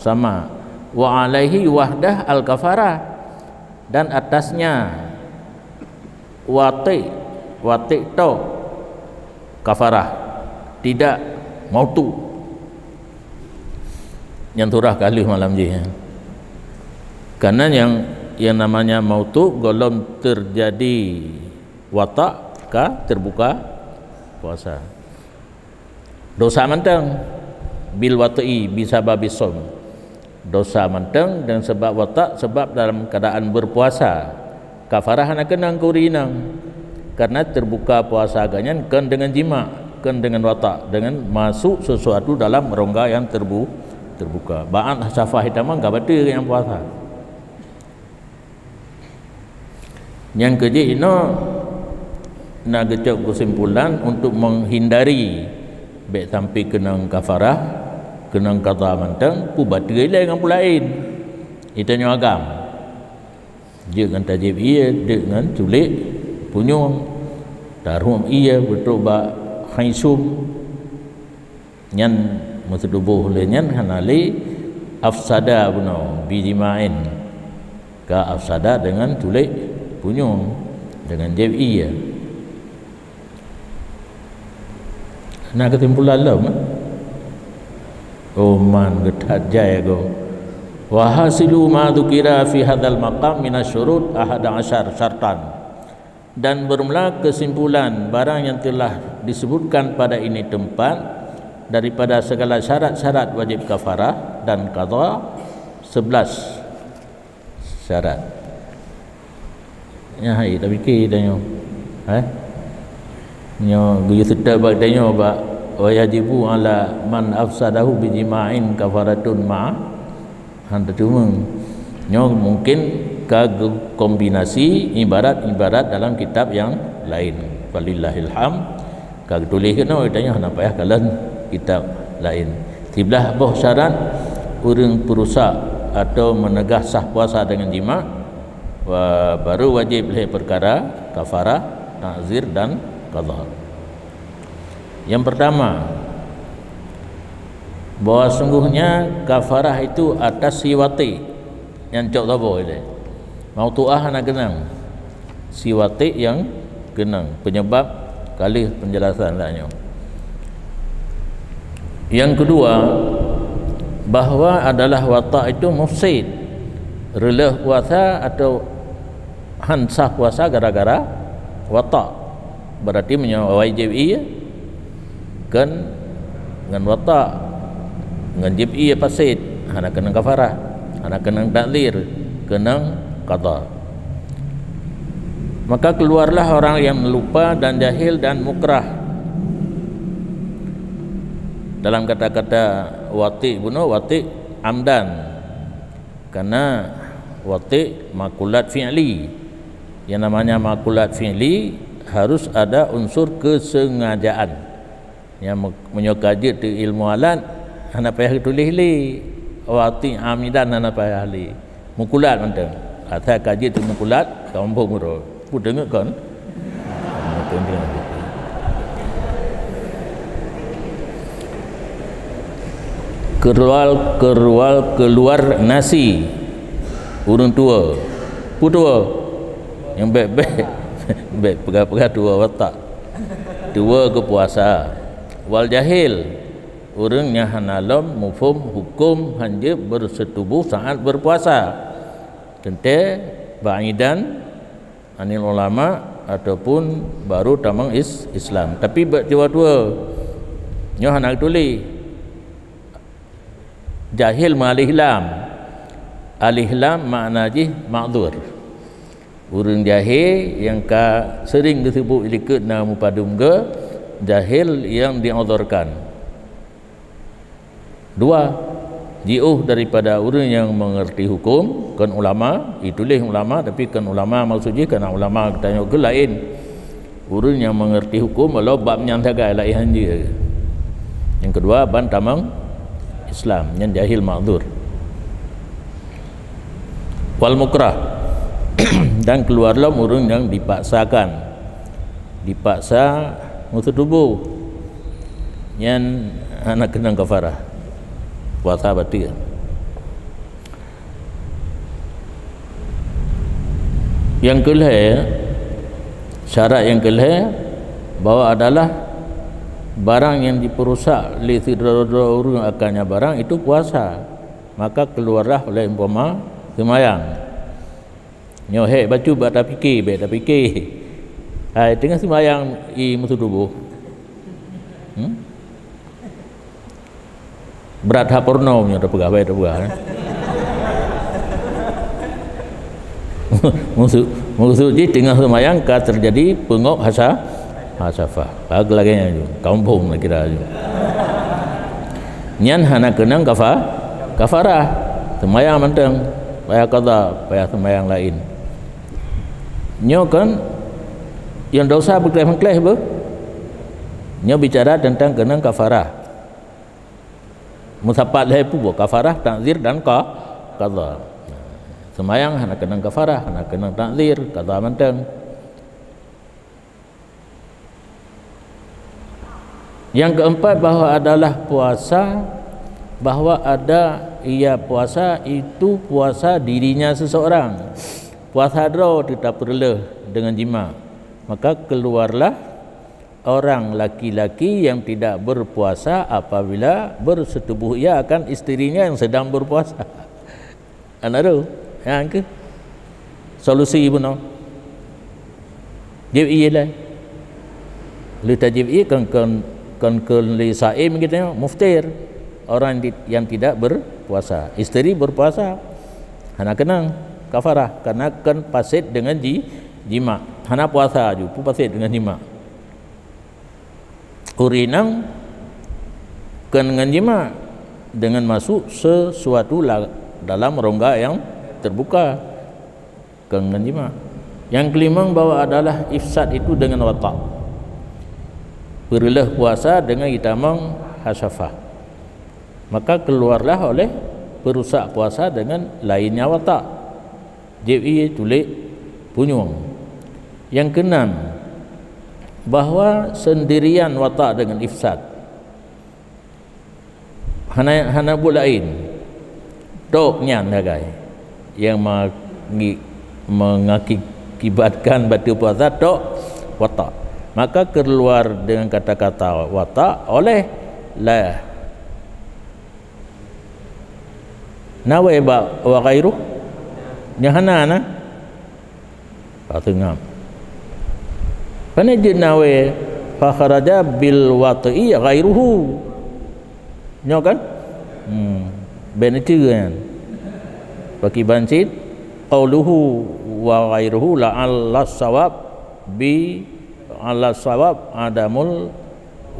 sama. Wa alaihi wahdah al-kafarah. Dan atasnya wat'i, wat'i tok kafarah, tidak mautu'. Nyang surah ka lheueh malam jih, ya. Karena yang, yang namanya mautu' gohlom terjadi watak ka terbuka puasa. Dosa mantong bil wat'i bisababis shaum. Dosa mantong dan sebab watak, sebab dalam keadaan berpuasa. Kafarah hana keunong keu ureuëng inong. Karena terbuka puasa geuh nyan kon dengan jima, kon dengan watak, dengan masuk sesuatu dalam rongga yang terbu-, terbuka. Bak syahwat hitamong ka bateue nyang puasa. Nyang keujeuet inoe na geucok keusimpulan untuk menghindari bék sampai keunong kafarah, keunong qadha mantong, peubateue ilée ngon peue laén. Geutanyoe agam. Jeuet ngon tajép ié, jeuet ngon culék punyueng. Tarhom ié beutôi bak khaisum. Nyan meuseutuboh lé nyan hana lé afsada bunoe bijima'in. Ka afsada deungon culék punyueng, deungon jép ié. Na keusimpulan lom, eh? Oh, man geutat jai goe. Wa hasilu ma dzukira fi hadzal maqam minasyurut ahada asyar syartan. Dan bermula kesimpulan barang yang telah disebutkan pada ini tempat daripada segala syarat-syarat wajib kafarah dan qadha sebelas syarat. Nyan hai tapike tanyoe. Eh? Nyoe geuyue seutôt bak tanyoe bak wa yajibu ala man afsadahu bijima'in kafaratun ma Han teuteumé. Nyoe mungkin ka geukombinasi ibarat-ibarat dalam kitab nyang laén. Falillahil hamd. Ka geutuléh keunoe, tanyoe hana payah kalon kitab laén. Siblaih boh syarat ureuëng peurusak atau meunegah sah puasa dengan jima, wa-, baru wajib lé peukara kafarah, takzir dan qadha. Yang pertama, bahwa sungguhnya kafarah itu atas si wati nyang cok saboh ilée. Mautu'ah hana keunong. Si wati nyang keunong, penyebab ka lheueh penjelasan lah nyoe. Yang kedua, bahwa adalah watak itu mufsid, reuloh puasa atau han sah puasa gara-gara watak. Berarti meunyoe awai jép ie, kan ngon watak, ngon jép ie paset, hana keunong kafarah, hana keunong takzir, keunong qadha. Maka keluarlah orang yang lupa dan jahil dan mukrah. Dalam kata-kata watik bunoe, watik amdan. Karena watik makulat fi'li. Yang namanya makulat fi'li harus ada unsur kesengajaan. Nyang me-, meunyoe ka jeuet teu ilmu alat, hana payah tuléh lé. Watik amidan hana payah lé. Mukulat mantong. Asai ka jeuet teu mukulat, ka muphom keudroe. Peue deungoe kon? Keluar, keluar, keluar nasi ureuëng tuwoe. Peue tuwoe? Nyang bék-bék, bék peugah-peugah tuwoe watak. Tuwoe keu puasa. Wal jahil, ureuëng nyang hana lom muphom huköm hanjeuet beuseutuboh saat beupuasa. Teuntée ba'idan anil ulama ataupun baru tamong is-, Islam. Tapi bak tuwoe-tuwoe nyoe hana geutuléh. Jahil meualih lam. Alih lam makna jih ma'dzur. Ureuëng jahé nyang ka seuring geuseubut likot na mupadum geu, jahil nyang di'udzurkan. Dua, jiôh daripada ureuëng nyang meungeurti huköm, kon ulama, ituléh ulama, tapi kon ulama maksud jih, kana ulama geutanyoe keu laén. Ureuëng nyang meungeurti huköm, walau bab nyan sagai laén hanjeuet. Nyang keudua, ban tamong Islam, nyan jahil ma'dzur. Wal mukrah, dan keluar lom ureuëng nyang dipaksakan, dipaksa meuseutuboh, nyan hana keunong kafarah, puasa bateue. Nyang keulhée, syarat nyang keulhée, bahwa adalah barang nyang jipeurusak lé sidroe-droe ureuëng akannya barang itu puasa, maka keluarlah oleh umpama seumayang. Nyoe hék bacut bak tapike, bék tapike. Hai, teungoh seumayang ie meuseutuboh. Hmm? Brat that peurunoe nyoe tapeugah, bék tapeugah, eh. Maksud, maksud jih teungoh seumayang ka teujadi peungok hasa-, hasafah. Ka lagée nyan ju, kampung lah kira ju. Nyan hana keunong kafa-, kafarah. Seumayang mantong, payah qadha, payah seumayang laén. Nyoe kan nyang desya beukleh-kleh beuh. Nyoe bicara teuntang keunong kafarah. Meusapat lhée peue, kafarah, takzir dan qa-, qadha. Seumayang hana keunong kafarah, hana keunong takzir, qadha mantong. Yang keempat, bahwa adalah puasa, bahwa ada ia puasa itu puasa dirinya seseorang. Puasa droe teutab peureuleuh dengan jima. Maka keluarlah orang laki-laki yang tidak berpuasa apabila bersetubuh ia akan isterinya yang sedang berpuasa. Hana rôh. Nyan keuh solusi bunoe. Jieb ie lé. Lheueh tajieb ie kon, kon, kon, kon lé saim geutanyoe, muftir. Orang di, yang tidak berpuasa. Isteri berpuasa. Hana keunong kafarah. Karena kon paset dengan ji-, jima. Hana puasa ju, peue paset dengan jima. Ureuëng inong kon ngon jima dengan masuk sesuatu la-, dalam rongga yang terbuka, kon ngon jima. Yang kelimong, bahwa adalah ifsad itu dengan watak. Peureuleuh puasa dengan jitamong hasafah. Maka keluarlah oleh Perusak puasa dengan lainnya watak. Jieb ie, tulék, punyueng. Nyang keenam, bahwa sendirian watak dengan ifsad. Hana, hana buet laén. Tok nyan sagai. Nyang mengi-, mengakibatkan batal puasa tok watak. Maka keluar dengan kata-kata watak oleh la. Na wée bak wa ghairuh? Nyan hana na. Ka teungab. Pane jeuet na wée fa kharaja bil wat'i ghairuhu. Nyoe kan? Hmm. Bèk neuteue nyan. Pakiban cit qauluhu wa ghairuhu la'alla sawab bi, la'alla sawab adamul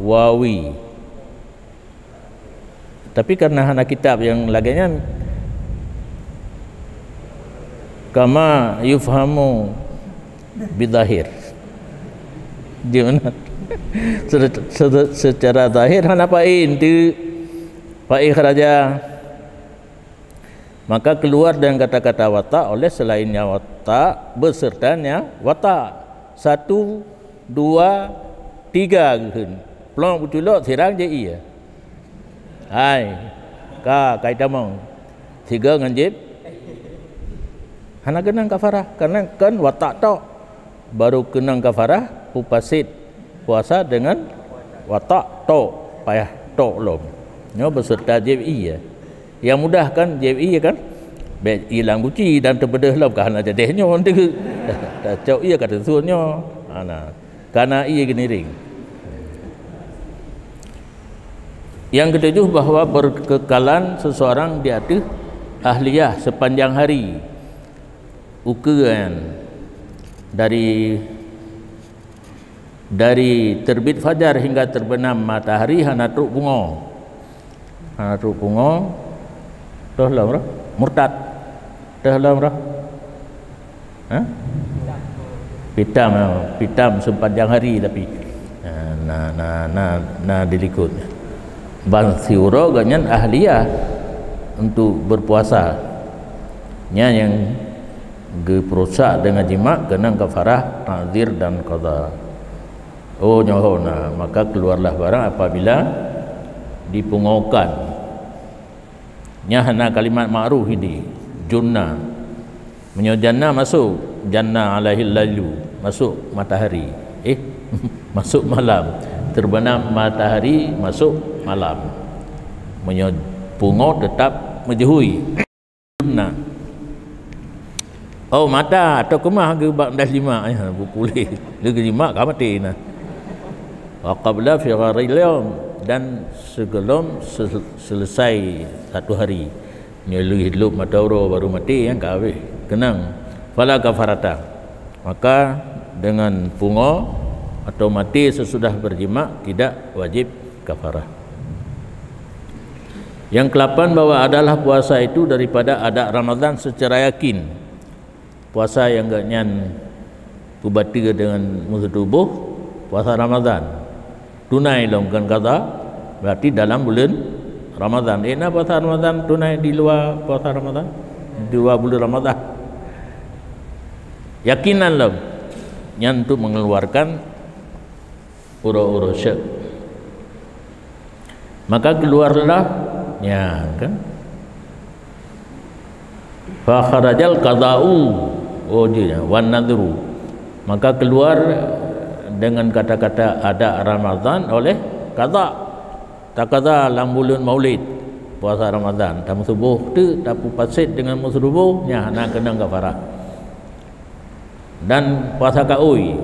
wawi. Tapi karena hana kitab nyang lagèe nyan, kama yufhamu bidhahir. Di mana? Se-, se-, secara zahir hana pain tu, pain kharaja. Maka keluar dengan kata-kata watak oleh selainnya watak besertanya watak. Satu, dua, tiga geukheun. Plong beuculok sirang jieb ie. Hai, ka, kai tamong. Sigoe ngon jieb. Hana keunong kafarah, karena kan watak tok. Baru keunong kafarah, pupasit puasa dengan watak tok, payah tok lom. Nyoe beserta jieb ie. Nyang mudah kan jieb ie kan? Bèk ilang guci dan teupeudeuh lom ka hana jadeh nyoe teuh. Tacok ie ka teusuon nyoe. Hana. Kana ie geuniring. Yang ketujuh, bahwa berkekalan seseorang di atas ahliyah sepanjang hari. Ukeuen dari, dari terbit fajar hingga terbenam matahari hana trok pungo. Hana trok pungo. Toh lom roh? Murtad. Toh lom roh? Ha? Pitam, ya. Pitam sepanjang hari tapi. Na, na, na, na, na dilikot. Ban siuroe gobnyan ahliyah untuk berpuasa. Nyan nyang geupeurusak dengan jimak keunong kafarah, takzir dan qadha. Oh, nyoe na, maka keluarlah barang apabila dipungokan. Nyan hana kalimat ma'ruf ini, junna. Meunyoe janna masuk, janna alaihil lailu, masuk matahari. Eh, masuk malam. Terbenam matahari, masuk malam. Meunyoe pungo tetap meujehui. Nah. Oh, mata atau keumah geuh bak das lima, eh, beupuléh. Lé geuh lima ka maté nah. Wa qabla firagil yaum, dan sebelum sel-, selesai satu hari. Nyoe lheueh lhôb mata uroe baru maté, nyang ka habéh. Keunong. Fala kafarata. Maka dengan pungo atau maté sesudah berjimak tidak wajib kafarah. Yang kelapan, bahwa adalah puasa itu daripada adat Ramadan secara yakin. Puasa nyang gobnyan peubateue deungon musuh tuboh, puasa Ramadan. Tunai lom kon qadha, berarti dalam buleuen Ramadan. Eh, na puasa Ramadan tunai di luwa puasa Ramadan? Di luwa buleuen Ramadan. Yakinan lom. Nyan untuk mengeluarkan uroe-uroe syek. Maka keluarlah, ya kan? Fa kharajal qada'u, oh, dia, wan nadru. Maka keluar dengan kata-kata ada Ramadan oleh qada. Taqadha lam buleuen Maulid, puasa Ramadan. Tameusuboh tu, tapeupasit dengan meusuboh, nya hana keunong kafarah. Dan puasa kaôi.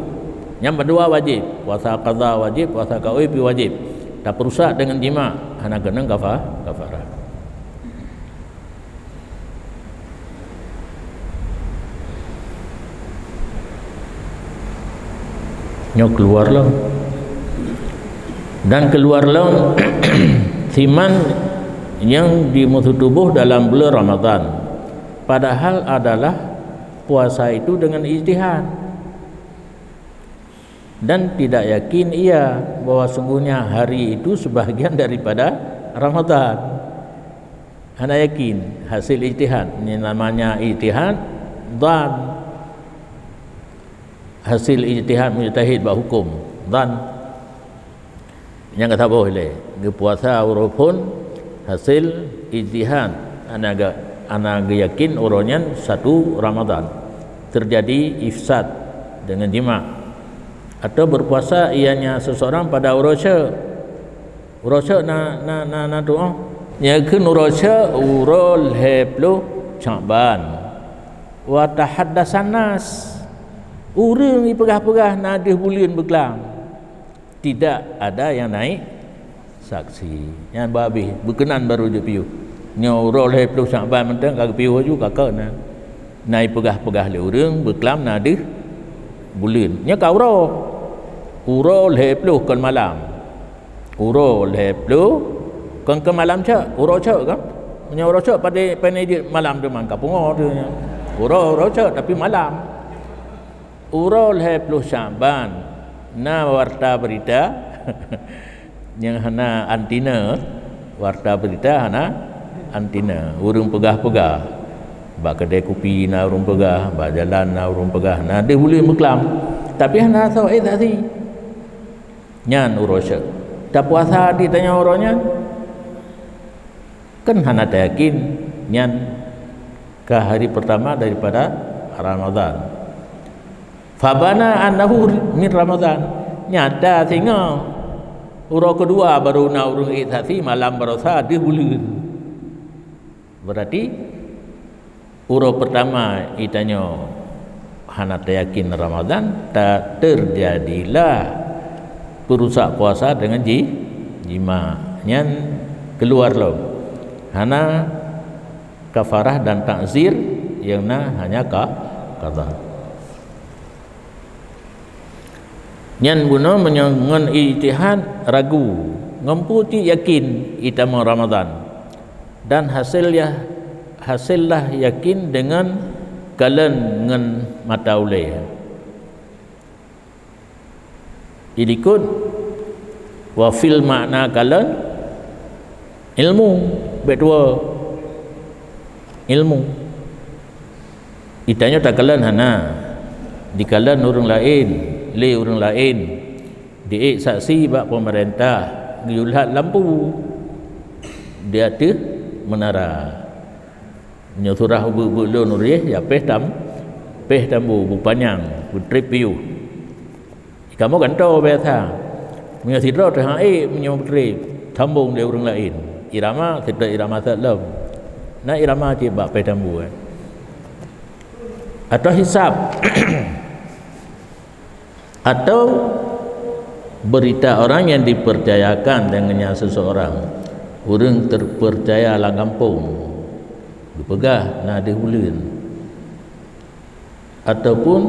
Nyang bandua wajib. Puasa qadha wajib, puasa kaôi pih wajib. Tapeurusak deungon jimak, hana keunong kafa-, kafarah. Nyoe keluar lom. Dan keluar lom siman nyang di musuh tuboh dalam buleuen Ramadan. Padahal adalah puasa itu dengan ijtihad. Dan tidak yakin ia bahwa sungguhnya hari itu sebahagian daripada Ramadan. Hana yakin, hasil ijtihad. Ini namanya ijtihad dhan. Hasil ijtihad mujtahid bak hukum, dhan. Nyang ka saboh ilée, geupuasa uroe phon hasil ijtihad, hana geu-, hana geuyakin uroe nyan satu Ramadhan, terjadi ifsad dengan jima, atau berpuasa ianya seseorang pada uroe syek. Uroe syek na, na, na, na tuoh. Nyang kheun uroe syek uroe lhée ploh Syakban. Wa tahaddatsan nas. Ureuëng jipeugah-peugah na deuh buleuen beuklam. Tidak ada yang naik saksi. Nyan bah habéh, beukeunan baru jipiôh. Nyoe uroe lhée ploh Syakban mantong ka geupiôh aju ka keu na. Na jipeugah-peugah lé ureuëng beuklam na deuh buleuen. Nyoe ka uroe. Uroe lhée ploh kon malam. Uroe lhée ploh kon, kon malam cok, uroe cok kan? Meunyoe uroe cok pada, pada jeuet malam teuma ka pungo tu nya. Uroe, uroe cok tapi malam. Uroe lhée ploh Syakban na warta berita nyang hana antina, warta berita hana antina. Ureuëng peugah-peugah, bak keudée kupi na ureuëng peugah, bak jalan na ureuëng peugah, na deuh buleuen beuklam. Tapi hana soe saksi. Nyan uroe syek. Tapuasa di tanyoe uroe nyan? Kan hana tayakin nyan ka hari pertama daripada Ramadhan. Fabana annahu min Ramadhan. Nyata singoh uroe keudua baru na ureuëng ék saksi malam barosa deuh buleuen. Berarti uroe pertama itanyoe hana tayakin Ramadhan, ta-, terjadilah peurusak puasa dengan ji-, jima. Nyan keuluar lom. Hana kafarah dan takzir, nyang na hanya ka-, qadha. Nyan bunoe meunyoe ngon ijtihad ragu, ngon peue cit yakin itamong Ramadhan, dan hasil ya, hasillah yakin deungon kalon ngon mata ulée. Ilikot wa fil makna kalon ilmu, bek dua ilmu. Itanyoe takalon hana, dikalon ureuëng laén, lé ureuëng laén, diék saksi bak peumeurintah, geuyue lhat lampu di ateueh meunara. Nyoe surah ubeut-ubeut lôn uréh, ya péh tam-, péh tambu, beupanyang, beutrép piôh. Kamoe gantoe biasa. Meunyoe sidroe teuhang ék, meunyoe beutrép, sambong lé ureuëng laén. Irama, sidroe irama sat lom. Na irama cit bak péh tambu, eh. Atau hisab. Atau berita orang yang dipercayakan dengannya seseorang. Ureuëng terpercaya lam gampông. Geupeugah na deuh buleuen. Ataupun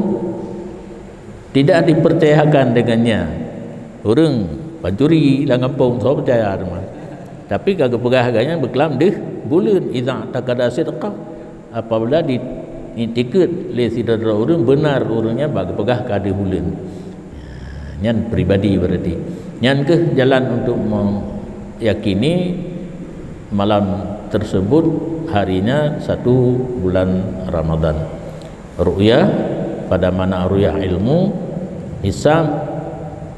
tidak dipercayakan dengannya. Ureuëng pancuri lam gampông, soe peucaya teuma. Tapi ka geupeugah gobnyan beuklam deuh buleuen, idza i'taqada sidqa, apabila di-, diiktikeuet lé sidroe ureuëng beunar ureuëng nyan bak geupeugah ka deuh buleuen. Nyan pribadi berarti. Nyan kheueh jalan untuk meyakini malam tersebut harinya satu bulan Ramadhan. Ru'yah pada makna ru'yah ilmu, hisab,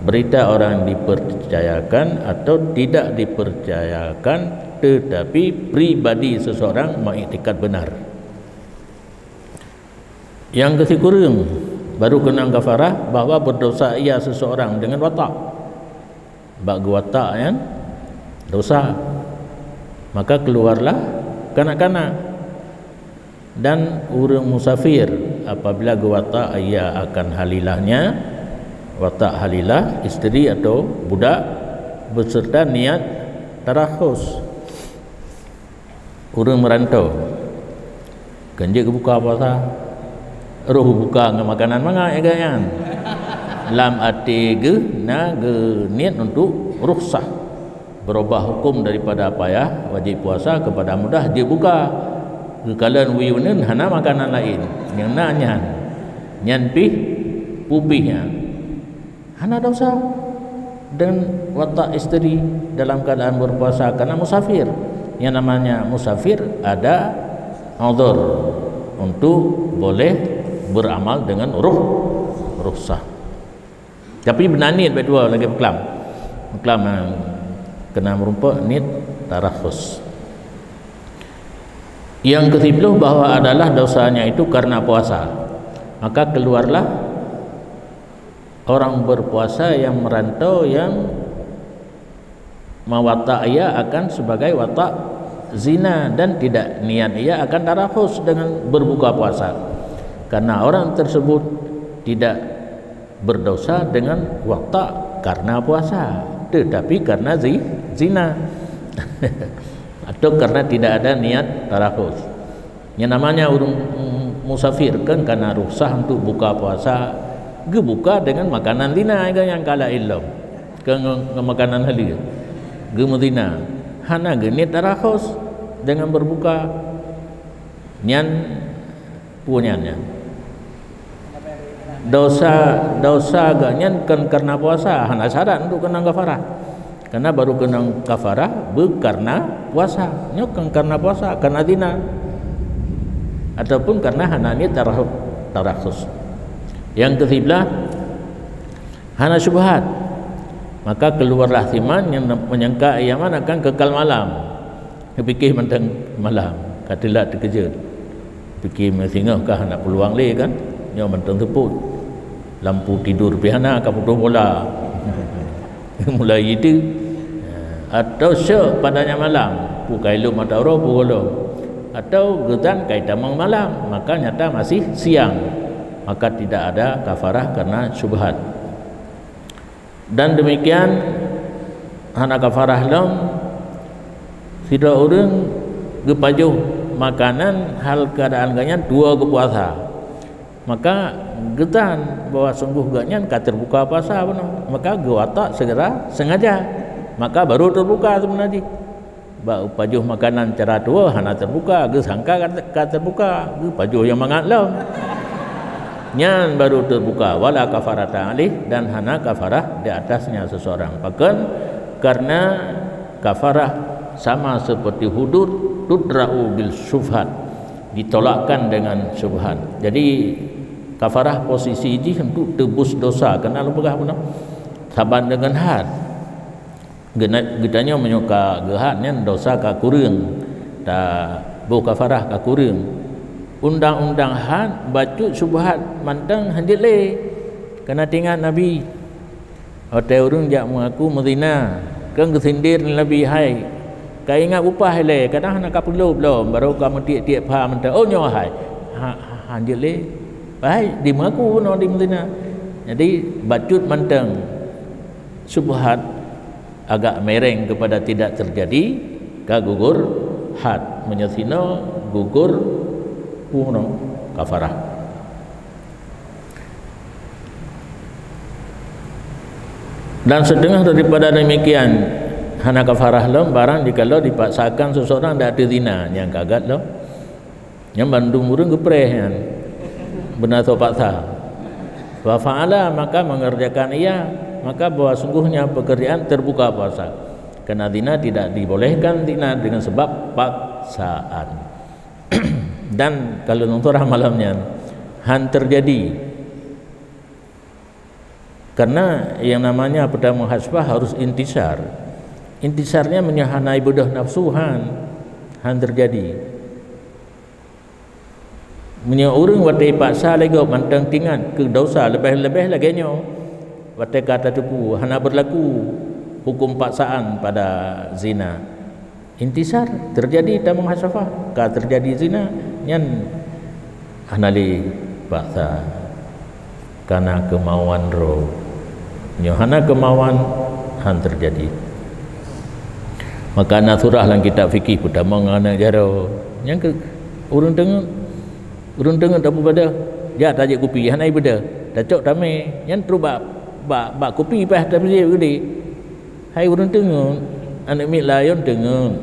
berita orang dipercayakan atau tidak dipercayakan, tetapi pribadi seseorang mengiktikad benar. Nyang keusikureueng, baru keunong kafarah bahwa berdosa ia seseorang dengan watak. Bak geuwatak nyan dosa, maka keuluwarlah kanak-kanak. Dan ureuëng musafir apabila geuwatak ia akan halilahnya, watak halilah, isteri atau budak, beserta niat tarakhus. Ureuëng meuranto, kan jeuet geubuka puasa, roh buka ngon makanan mangat, ya kan? Lam até geuh na geuniet untuk rukhsah, beurubah hukum daripada payah wajéb puasa keupada mudah jeuet buka. Geukalon wie uneuen hana makanan laén, nyang na nyan, nyan pih pupih nyan. Hana dosa. Dan watak isteri dalam keadaan berpuasa karena musafir. Yang namanya musafir ada uzur untuk boleh beramal dengan ruh, rukhsah. Tapi beuna niet bak dua lagée peuklam. Peuklam nyang keunan meurumpok niet tarakhus. Yang kesiploh bahwa adalah dosanya itu karena puasa. Maka keluarlah orang berpuasa yang merantau yang mewatak ia akan sebagai watak zina dan tidak niat ia akan tarakhus dengan berbuka puasa. Karena orang tersebut tidak berdosa dengan watak karena puasa, tetapi karena zi-, zina. Atau karena tidak ada niat tarakhus. Yang namanya ureuëng musafir kan karena rukhsah untuk buka puasa, geubuka dengan makanan zina nyang ka laén lom. Keu ngon, ngon makanan haleue. Geumeuzina. Hana geuniet tarakhus dengan berbuka. Nyan peue nyan nyan. Dosa, dosa geuh nyan kon karena puasa, hana syarat untuk keunong kafarah. Karena baru keunong kafarah beu karena puasa. Nyoe kon karena puasa, karena zina. Ataupun karena hana niet tarahu-, tarakhus. Yang kesiblah, hana syubhat. Maka keluarlah siman yang menyangka iaman akan kekal malam. Geupiké mantong malam, ka teulat teukeujot. Piké meusingoh kah hana peuluang lé kan? Nyoe mantong teupot. Lampu tidur pih hana, ka putôh bola. Mulai itu, atau syok padanya malam, peue ka ilop mata uroe peue gohlom. Atau geutan ka itamong malam, maka nyata masih siang. Maka tidak ada kafarah karena syubhat. Dan demikian hana kafarah lom sidroe ureuëng geupajoh makanan hal keuadaan geuh nyan tuwoe geupuasa. Maka geutan bahwa sungguh geuh nyan ka teubuka puasa bunoe. Maka geuwatak secara sengaja. Maka baru teubuka seubeuna jih. Bak pajoh makanan cara tuwoe hana teubuka, geusangka ka, ka teubuka, geupajoh nyang mangat lom. Nyan baru teubuka, wala kafarata alaih, dan hana kafarah di atasnya seseorang. Pakon? Karena kafarah sama seperti hudur, tudra'u bil syubhat, ditolakkan dengan syubhat. Jadi kafarah posisi jih untuk tebus dosa, keunan lôn peugah bunoe. Saban dengan had. Geutanyoe meunyoe ka geuhat nyan dosa ka kureueng, taboh kafarah ka kureueng. Undang-undang had bacut syubhat mantong hanjeuet lé. Kana teuingat Nabi, watée ureuëng jak meungaku meuzina, keu geusindir Nabi, "Hai, ka ingat upah ilée, kadang hana ka peulôb lom, barô ka meutiek-tiek pha mantong." Oh nyoe hai, ha, ha, hanjeuet lé. Hai, di meungaku bunoe di meuzina. Jadi bacut mantong syubhat agak mereng kepada tidak terjadi, ka gugur had. Meunyoe sinoe gugur punoe kafarah. Dan setengah daripada demikian hana kafarah lom barang jikalau dipaksakan seseorang dak teuzina nyang kagat lom. Nyan bandum ureuëng geupreh nyan. Beuna soe paksa. Wa fa'ala, maka mengerjakan ia, maka bahwa sungguhnya pekerjaan terbuka puasa. Karena zina tidak dibolehkan zina dengan sebab paksaan. Dan kalau nonton malam nyan han terjadi. Karena yang namanya pertama hasbah harus intisar. Intisarnya meunyoe hana ibeudôh nafsu han, han terjadi. Meunyoe ureuëng watée paksa lé gob mantong teuingat keu dosa leubeh-leubeh lagée nyoe, watée ka tateupeue hana berlaku hukum paksaan pada zina. Intisar terjadi tamong hasafah, ka terjadi zina, nyan hana lé paksa. Kana keumauan droe. Nyoe hana keumauan, han terjadi. Maka na surah lam kitab fikih peutamong aneuk jaroe. Nyang keu ureuëng teungeut, ureuëng teungeut tapeubeudoh, jak tajak kupi hana ibeudôh, tacok tamé, nyan trok bak, bak, bak kupi paih tapeujeuet geude. Hai ureuëng teungeut, aneuk miet layon teungeut.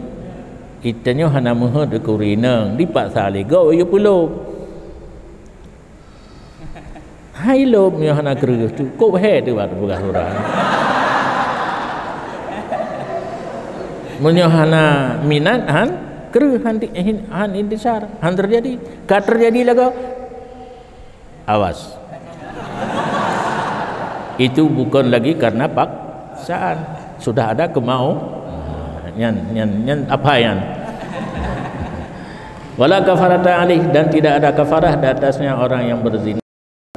Itanyoe hana meuheuet keu ureuëng inong, dipaksa lé gob yue peulôb. Hai lom nyoe hana kreueh tu, kop he teuh bak teupeugah surah. Meunyoe hana minat, han kreueh, han di-, hin-, han intisar, han teujadi. Ka teujadi lagoe, awas. Itu bukan lagi karena paksaan, sudah ada kemau-, nyan, nyan, nyan apa nyan? Wala kafarata alaih, dan tidak ada kafarah di atasnya orang yang berzina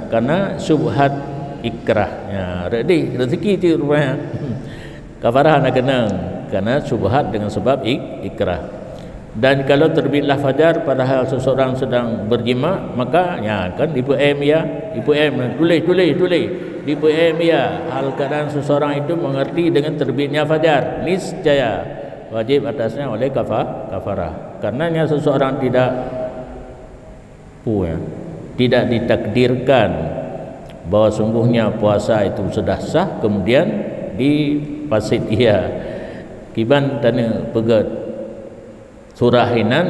karena syubhat ikrah. Ya, reudeh, rezeki tu rupanya. Kafarah hana keunong karena syubhat dengan sebab ik-, ikrah. Dan kalau terbitlah fajar padahal seseorang sedang berjima, maka, ya kan, dipeuém ia, dipeuém, tuléh, tuléh, tuléh, dipeuém ia. Hal keadaan seseorang itu mengerti dengan terbitnya fajar, niscaya wajib atasnya oleh kafa-, kafarah. Karenanya seseorang tidak Pu, ya. Tidak ditakdirkan bahwa sungguhnya puasa itu sudah sah, kemudian dipasit ia. Kiban taneuk peugét surah inan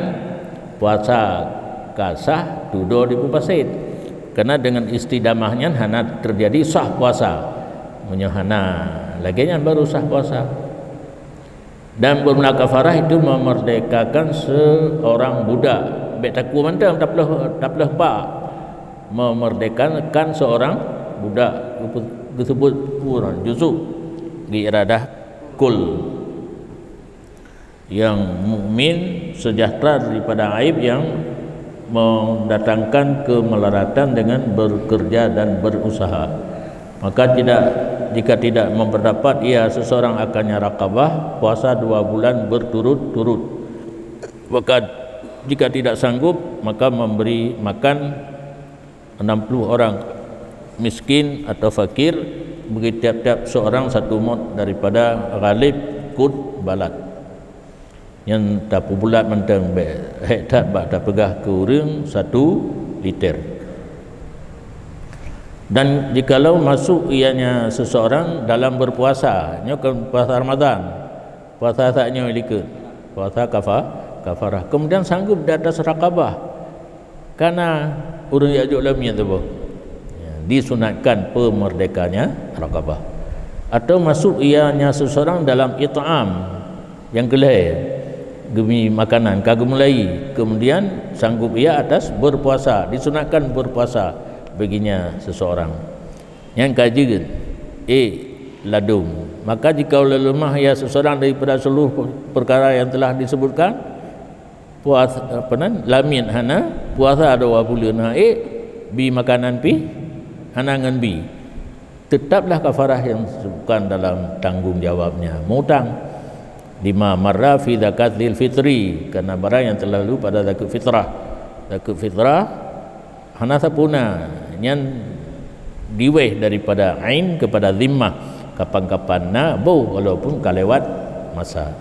puasa ka sah, tudoe dipeupasit. Karena dengan istidamah nyan hana terjadi sah puasa. Meunyoe hana lagée nyan baru sah puasa. Dan bermula kafarah itu memerdekakan seorang budak. Bék takue mantong, taplôh, taplôh bak. Memerdekakan seorang budak. Geusebut pura, juzuk. Di iradah kul. Yang mukmin sejahtera daripada aib yang mendatangkan kemelaratan dengan bekerja dan berusaha. Maka tidak, jika tidak memperdapat ia seseorang akannya raqabah, puasa dua bulan berturut-turut. Maka jika tidak sanggup, maka memberi makan enam puluh orang miskin atau fakir, bagi tiap-tiap seorang satu mot daripada ghalib, qut, balad. Nyan tapeubulat mantong, bék hék that bak tapeugah keu ureuëng satu liter. Dan jikalau masuk ianya seseorang dalam berpuasa, nyoe kan puasa Ramadan, puasa saat nyoe likot, puasa kafa-, kafarah, kemudian sanggup di atas raqabah, kana ureuëng jak jok lamiet saboh. Ya, disunatkan pemerdekanya raqabah. Atau masuk ianya seseorang dalam it'am, nyang keu lhée, geumi makanan, ka geumulai, kemudian sanggup ia atas berpuasa, disunatkan berpuasa baginya seseorang. Nyang ka jeuet, ék ladôm. Maka jikalau leumah ia seseorang daripada seluruh perkara yang telah disebutkan, puasa, apa nan, lamiet hana, puasa dua buleuen hana ék, bi makanan pih hana ngon bi, tetaplah kafarah yang disebutkan dalam tanggung jawabnya, mutang. Lima marra fi zakatil fitri, karena barang yang telah lalu pada zakat fitrah. Zakat fitrah hana sapeue na, nyan diwéh daripada ain kepada zimmah, kapan-kapan na boh walaupun ka lewat masa.